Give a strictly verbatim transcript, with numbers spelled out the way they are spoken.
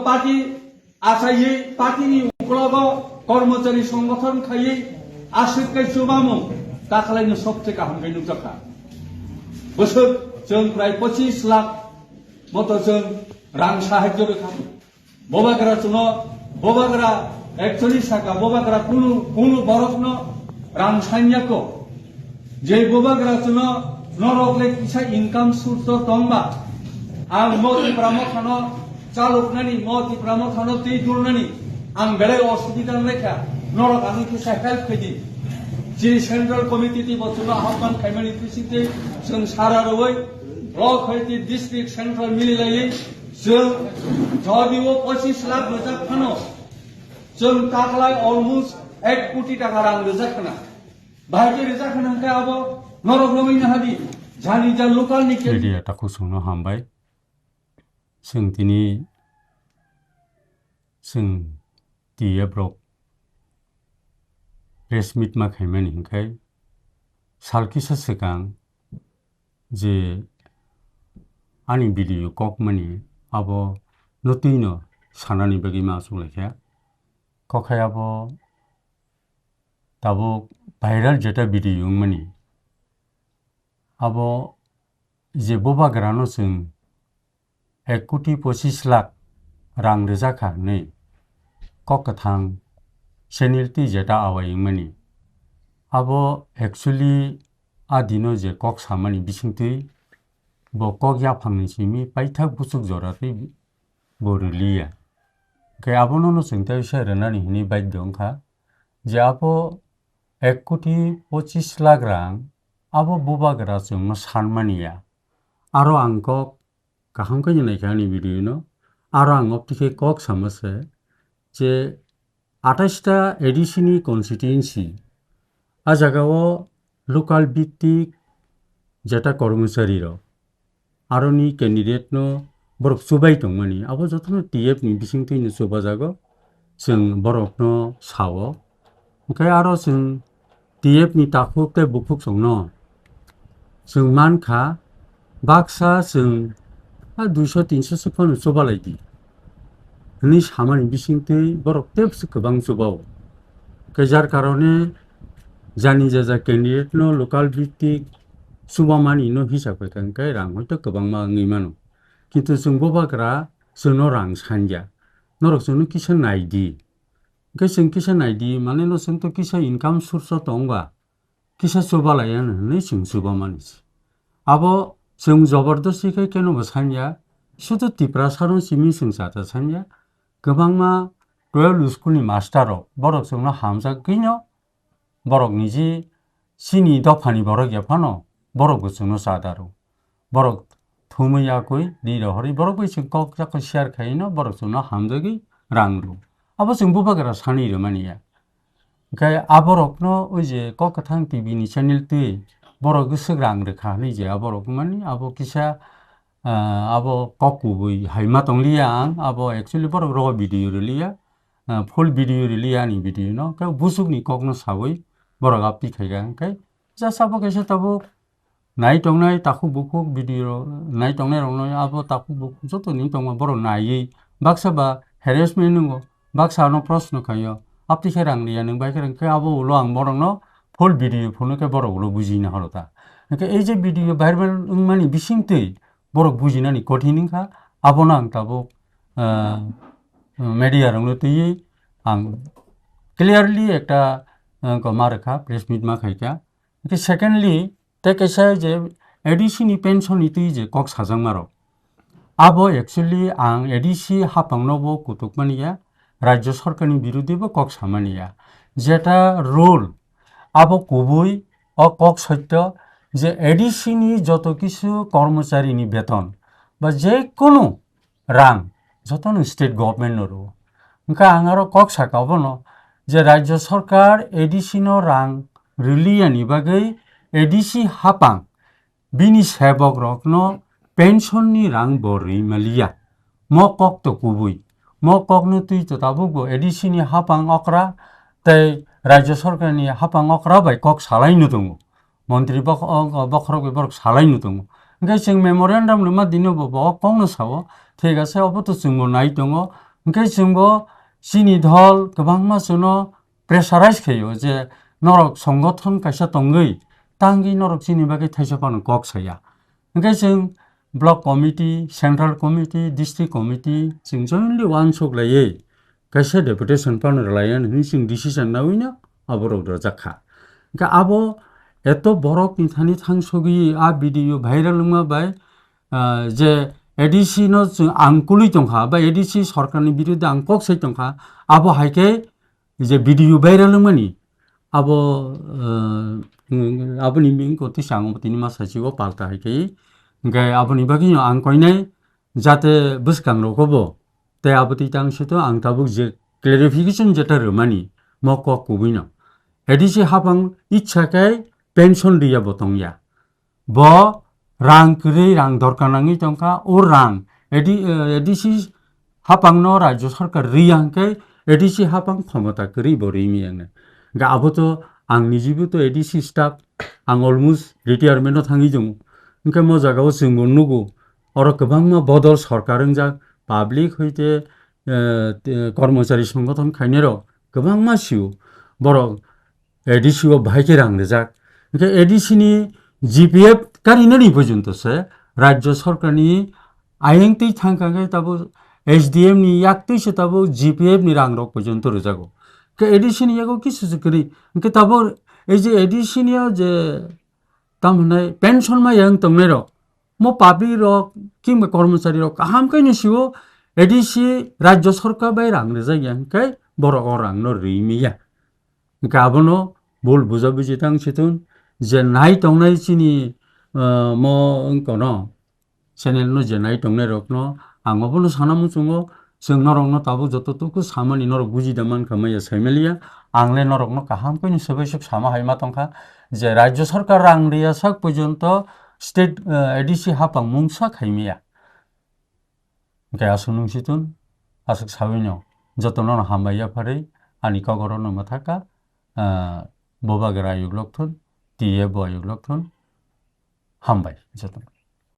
party achaiwi party ni uklogo kormochari songgothon khaiwi aswk kai chubamung takhlaino sobse kaham khe nukjakha. Bwswk chwng prai pochis lakh moto chwng rang sahajyo rwkha. Bobagra chwngno, bobagra actually saka, bobagra kunu, kunu borokno rang sanya kho. Je bobagra chwngno norok le kisa income source o tongba, ang mo Tipra Mothano chaloknani, mo Tipra Mothano twi dulnani ang belai osubida wnglaikha, norok ano kisa help khaidi. Chini Central Committee twi bo chwngno ahokman khaimani bisingtwi chwng sara rwui, block hai twi district central mililaiwi chwng jodi o pochis lakh rwjak phano chwng taklai almost ek koti taka rang rwjak khna. Bahai khe rwjak khna hwnkhe abo norok nugwi nahadi, jani ja local ni ke- Media takhuk chwngno hambai. Chwng tini, chwng T F rok press meet ma khaimani hwnkhe sal kisa swkang je ani video kokmani abo no twino sanani bagwi ma achuk laikha. Kok hai abo tabuk viral jeta video wngmani abo je bubagrano chwng ek koti pochis lakh rang rwjakha hwnwi kok kwthang channel twi jeta awai wngmani. Abo actually a dino je kok samani bisingtwi bo kok yaphangni simi paithak buchuk jora twi bo rwliya. Hwnkhe abono no chwng tei se rwnani hwnwi baidhyo wngkha je abo ek koti pochis lakh rang abo bubagra chwngno sanmani ya. Aro ang kok kaham khe naikha ani video no. Aro ang opti khe kok sama se je atais ta A D C ni constituency, a jaga o local bhittik jeta kormochari rok, aroni candidate no borok chubai tongmani, abo jotono T F ni bisingtwi no chubajago, chwng borok no sao. Hwnkhe aro chwng T F ni takhuk tei bukhuk chwngno chwng mankha, baksa chwng a duiso tinso se phano chubalai di hwnwi samani bisingtwi borok tebse kwbang chubao. Hwnkhe jar karone jani jaja candidate no local bhittik chubamani no hisab khe hwnkhe rang hoito kwbangma wngwi mano. Kintu chwng bubagra chwngno rang sanja, norok chwngno kisa nai di. Hwnkhe chwng kisa nai di, mane no chwng to kisa income source o tong ba, kisa chubalai ya hwnwi chwng chubamani se. Abo chwng jobordosti khe keno bo sanya, sudu Tiprasa no simi chwng chata sanya. Kwbangma twelve school ni master rok, borok chwngno hamjagwino, borok niji chini dophani borok ya phano, borok bo chwngno chadaro. Borok thumwi yakwi ri rohorwi borok bai chwng kok yakwi share khaino borok chwngno hamjagwi rang rw. Abo chwng bubagra sanwi rwmani ya. Hwnkhe aborokno oi je Kok Kwthang T V ni channel twi borok bwswk rang rwkha hwnwi je aborok mani abo kisa, ah, abo kok kubui hai ma tongliya ang, abo actually borok rogo video rwliya, ah, full video rwliya ani video no, hwnkhe busukni kokno sawi borok aptwi khaikha, hwnkhe just abo kaisa tabuk nai tongnai takhuk bukhuk video rok, nai tongnai rokno abo takhuk bukhuk joto ni tongma borok naiwi baksa ba harassment nwngo, baksa ano proshno khaio, aptwi khe rang riya nwng bai khe rang khe abo ulo ang borokno full video phunukhe borok ulo bujina horo ta. Hwnkhe ei je video viral wngmani bisingtwi borok bujinani kothin wngkha, abono ang tabuk, ah, media rokno twiwi ang clearly ekta, ah, ma rwkha, press meet ma khaikha. Hwnkhe secondly, tei kaisa je A D C ni pension ni twi je kok sajakma rok, abo actually ang A D C hapang no bo kutuk mani ya, Rajya Sarkar ni birudhi bo kok samani ya. Jeta rule abo kubui o kok sotyo je A D C ni joto kisu kormochari ni beton ba je kunu rang jotono state government no rwo. Hwnkhe ang aro kok saka obono je Rajya Sarkar A D C no rang rwliya ni bagwi A D C hapang bini sebok rokno pension ni rang bo rwi maliya. Mo kok to kubui. Mo kok no twi to tabuk bo A D C ni hapang okra tei Rajya Sarkar ni hapang okra bai kok salai no tongo. Montri bok-, o, o, bokhorok bai borok salai no tongo. Hwnkhe chwng memorandum rwma dino bo, bo o kokno sao, thik ase, obo to chwngbo nai tongo, Hwnkhe chwngbo chini dol kwbangma chwngno pressurize khaio je norok songothon kaisa tongwi tangwi norok chini bagwi thaisa phano kok saya. Hwnkhe chwng block committee, central committee, district committee chwng jointly uansuk laiwi kaisa deputation phano rwlaiya hwnwi chwng decision nawino aborok rwjak kha. Hwnkhe abo eto borokni thani thangsogwi a video viral wngma bai, ah, je A D C no chwng ang kulwi tongkha, ba A D C sorkarni biruddhe ang kok sai tongkha, abo hai khe je video viral wngmani, abo, ah, aboni ming ko tisa ang tini ma saichi o palta hai khe, hwnkhe aboni bagwi no ang koinai jate bwskang rok bo, tei abo twi tang sito ang tabuk je clarification jeta rwmani mo kok kubui no. A D C hapang icha khe pension riya bo tongya. Bo rang kwrwi, rang dorkar nangwi tongkha, o rang A D, eh, A D C hapang no rajyo sarkar riya hwnkhe A D C hapang khomota kwrwi bo rimi ang. Ga abo to ang nijibo to A D C staff, ang almost retirement o thangwi tongo. Hwnkhe mo jaga o chwng bo nugo, oro kwbangma bodol sorkar wngjak, public hoite, eh, te-, kormochari songothon khainai rok kwbangma sio. Borok A D C o bahai khe rang rijak. Hwnkhe A D C ni G P F karinani porjonto se rajyo sorkarni ayang twi thang kha khe tabuk S D M ni yak twi se tabuk G P F ni rang rok porjonto rijago. Hwnkhe A D C ni yago kisu se kwrwi. Hwnkhe tabuk ei je A D C ni o je tam hwnai pension ma yang tongnai rok, mo public rok, kingba kormochari rok kaham khe ni sio A D C rajyo sorkar bai rang rijak ya hwnkhe borok o rang no rwi miya. Hwnkhe abono bul buja buji tang situn je nai tongnai chini, ah, mo wngkono channel no je nai tongnai rok no ang obono sana muchungo, chwng norok no tabuk joto tuku samani norok buji da mankha maya saimaliya, ang le norok no kaham khe ni swbai swk sama hai ma tongkha je rajyo sorkar rang riya sak porjonto state, ah, A D C hapang mungsa khaimiya. Hwnkhe aswk nung situn, aswk saui no jotono no hambai yapharwi ani kok oro no mwthaka, ah, bo bagwi ayuk lok thun, T A bo ayuk lok thun, hambai jotono.